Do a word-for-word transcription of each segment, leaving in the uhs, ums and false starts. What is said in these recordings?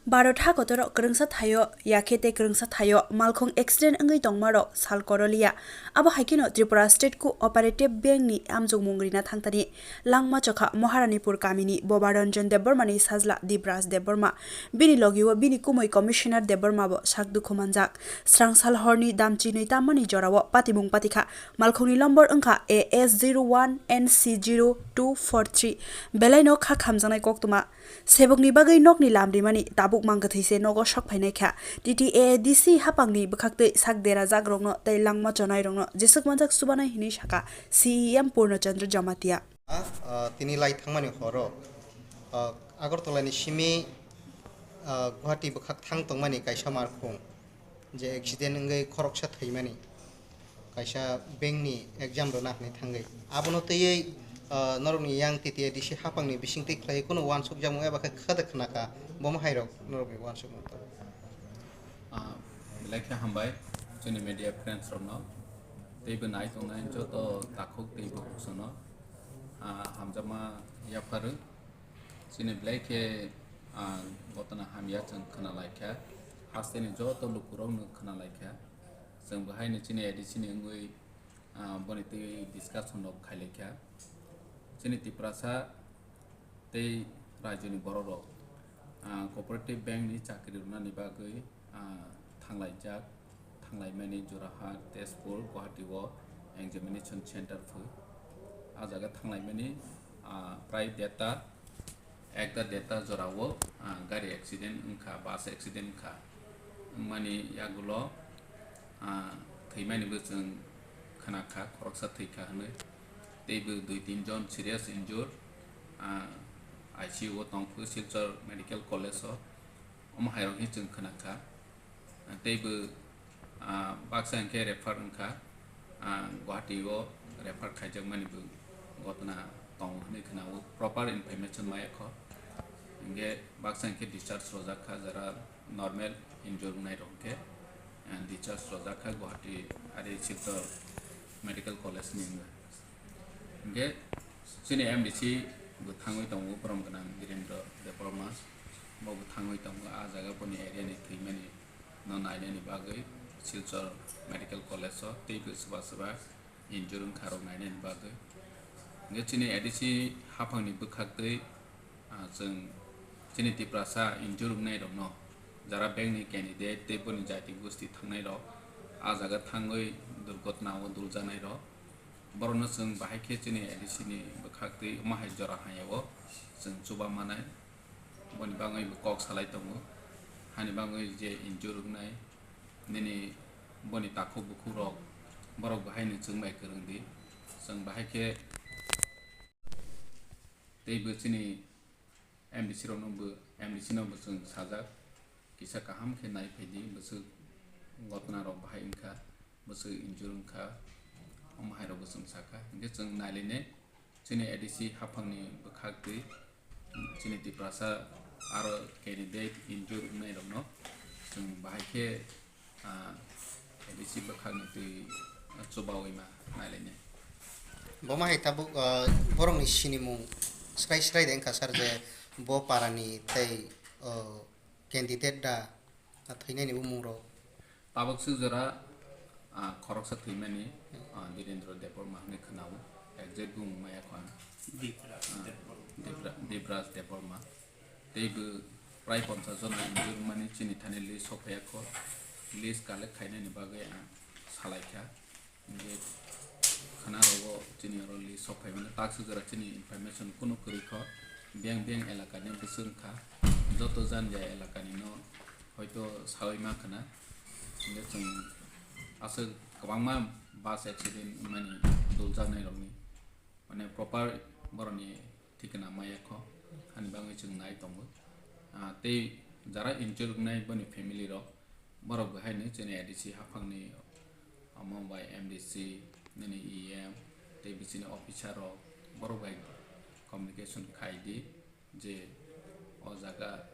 Bharat hakotoro kwrwngsa thaio, yakhe tei kwrwngsa thaio malkhung accident wngwi tongmarok sal korolia. Abo hai kheno Tripura State Cooperative Bank ni amjokmung rina thangtani langma chokha Maharanipur kamini Boba Ranjan Debbarma ni sajla Dibraj Debbarma. Bini logio bini kumui Commissioner Debbarma bo sak dukhu manjak. Srang sal horni damchi nwi tammani jorao patimung patikha. Malkhungni lombor wngkha A S zero one N C zero two four three. Belaino kha khamjaknai koktwma. Sebokni bagwi nokni lam rimani tabuk mang kwthwi se nogo sok phainai kha. T T A D C haphangni bwkhaktwi sak derajakrokno tei langma chonairokno jeswk manjak chubanai hinwi sakha C E M Purna Chandra Jamatia. Ah, tini lai thangmani horo, ah, Agartala ni simi, ah, Guwahati bwkhak thang tongmani kaisa malkhung je accident wngwi khoroksa thwimani, kaisa bank ni exam rwna hinwi thangwi. Abono twiwi, ah, norokni yang T T A D C haphangni bisingtwi khlaiwi kunu uansukjakmung eba khe khada khnakha, bomo hairok norokni uansukmung tongo. Ah, belai khe hambai chini media friends rokno, teibo nai tongnai joto takhuk teibo kusuno, ah, hamjakma yapharwi. Chini belai khe, ah, gotona hamya chwng khna lai kha, hasteni joto lukurokno khna lai kha. Chwng bo haino chini A D C ni wngwi, ah, boni twi discussion rok khai lai kha. Chini Tiprasa tei rajyoni borok rok, ah, Cooperative Bank ni chakri rwnani bagwi, ah, thanglaijak, thanglaimani Jorhat, Tezpur, Guwahati o examination center phu. Ah jaga thanglaimani, ah, prai deta, ekta deta jorao, ah, gari accident wngkha, bus accident wngkha. Wngmani yagulo, ah, thwimani bo chwng khna kha, khoroksa thwi kha hwnwi. Teibo dui tin jon serious injured, ah, I C U o tong phu Silchar Medical College o. Omo hai rok hwnwi chwng khna kha. Teibo, ah, baksa hinkhe refer wngkha, ah, Guwahati o refer khaijakmani bo gotna tongo hwnwi khna-o, proper information maya kho. Hinkhe baksa hinkhe discharge rwjak kha, jara normal injury wngnai rok hinkhe, ah, discharge rwjak kha Guwahati ari Silchar Medical College ni wngwi. Hinkhe chini M D C bo thangwi tongo, borom gwnang Birendra Debbarma, bo bo thangwi tongo, ah jaga boni area ni thwimani no nainani bagwi Silchar Medical College o teibo swba swba injury wngkha rok nainani bagwi. Hinkhe chini A D C haphangni bwkhaktwi, ah, chwng chini Tiprasa injury wngnai rokno jara bank ni candidate tei boni jati gosti thangnai rok ah jaga thangwi durgotna o duljaknai rok, borokno chwng bahai khe chini A D C ni bwkhaktwi omo hai jora hamya o chwng chuba manai. Boni bagwi bo kok salai tongo, hani bagwi je injury wngnai, nini boni takhuk bukhuk rok, borok bahai ni chwng bai kwrwng di, chwng bahai khe tei bo chini M D C rok no bo, M D C no bo chwng sajak, kisa kaham khe nai phai di, bwswk gotna rok bahai wngkha, bwswk injury wngkha, omo hai rok bo chwng sakha, hinkhe chwng nai lainai. Chini A D C haphangni bwkhaktwi chini Tiprasa aro candidate injury wngnai rokno chwng bahai khe, ah, A D C bwkhakni twi chubawi ma nailainai. Bo ma hai tabuk, ah, borokni sinimung srai srai de wngkha sir je bo parani tei, oh, candidate da, ah, thwinaini bumung rok. Tabuk swk jora, ah, khoroksa thwimani, ah, Birendra Debbarma hwnwi khwnao, exact bumung maya kho ang. Dibra-, Ah, Debbarma. Dibra-, Dibraj Debbarma. Tei bo prai ponchas jona injury wngmani chini thani list sok phaiya kho. List collect khainani bagwi ang salai kha. Hinkhe khwna rogo chini oro list sok phaimani, tak swk jora chini information kunu kwrwi kho. Biyang biyang elakani bwswk wngkha, joto janja elakani no hoito sawi ma khwna. Hinkhe chwng aswk kwbangma bus accident wngmani duljaknai rokni, mane, proper borokni thikna maya kho, hani bagwi chwng nai tongo. Ah, tei jara injury wngnai boni family rok, borok bo haino chini A D C haphangni, omo bai M D C, nini E M, tei bisini officer rok, borok bai communication khai di je o jaga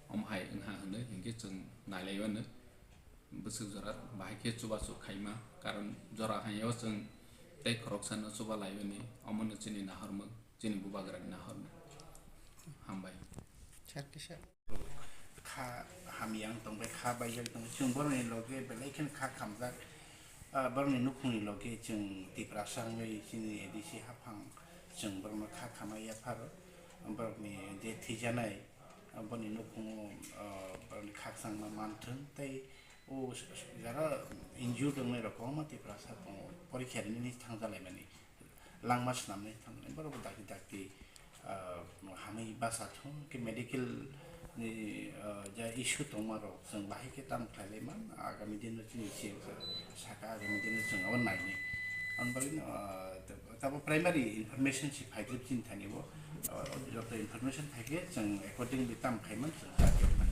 omo hai wngha hwnwi, hinkhe chwng nai lai mano. Bwswk jora bahai khe chubachu khaima, karon jora haino chwng tei khoroksano chuba laimani, omono chini nahormung, chini bubagrani nahormung. Hambai. Sir, kisa. kha hamya wng tong bai, kha baijak tong bai, chwng borokni loge belai kheno kha khamjak. Ah, borokni nukhungni loge chwng Tiprasa wngwi chini A D C haphang chwng borokno kha khamai yapharo. Borokni je thwijanai, ah, boni nukhungo, ah, borokni khakchangma manthwng tei o s-, s-, jara injured wngnai rok kwbangma Tiprasa tongo, porikha rinani thangjalaimani, langma swnamnai thangjalaimani, borok dakti dakti, ah, hamwi bacha thung khe medical ni, ah, ja issue tongma rok chwng bahai khe tamo khlai lai man, agami dino chini C M saka agami dino chwng abo nainai. Ang bagwi no, ah, tabo primary information si phaijak chini thani bo, ah, joto information phaikhe chwng accordingly tamo khai man chwng.